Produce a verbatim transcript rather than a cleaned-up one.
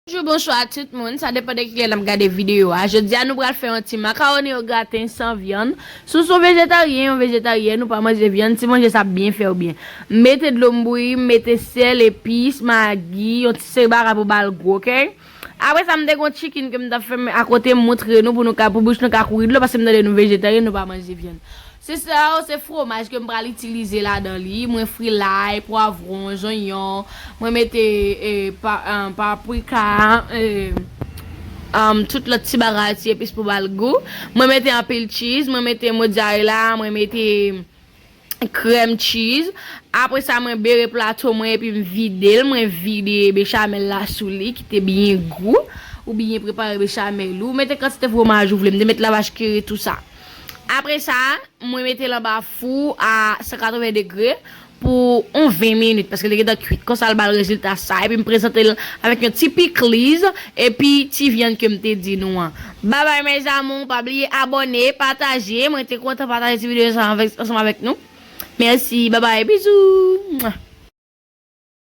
Bonjou, bonswa tout moun, sa depann de kilè n ap gade videyo a. Jodi a nou pral fè yon ti makawoni o graten san vyann. Si w se yon vejetaryen, yon vejetaryèn, ou pa manje vyann, ti manje sa ap byen fè w byen. M mete dlo m bouyi, m mete sèl, epis, magi, yon ti seri bagay pou ba l gou, oke? Apre sa, m te gen yon chicken ke m t ap fè akote, m montre nou pou nou ka, pou bouch nou ka kouri dlo, paske m tande nou vejetaryen, nou pa manje vyann. Se sa yo, se fwomaj ke m pral itilize ladan li. Mwen fri lay, pwavwon, zonyon. Mwen mete eh, pa, eh, paprika, eh, um, tout lòt ti bagay, ti epis pou ba l gou. Mwen mete anpil cheese, mwen mete mozzarella, mwen mete krèm cheese. Apre sa, mwen bere plato mwen epi m vide l. Mwen vide bechamel la sou li, ki te byen gou. Ou byen prepare bechamel ou. Mete kantite fwomaj ou vle. M te met lavach kere, tou sa. Apre sa, mwen mete l anba fou a san katreven degre pou yon ven minit, paske li gentan kwit. Konsa, l ba l rezilta sa. Epi m prezante l avèk yon ti pikliz, epi ti vyann ke m te di nou an. Babay, mes amours, pa bliye abòne, pataje. Mwen te kontan pataje ti videyo sa ansanm avèk nou. Mèsi, babay, bizou.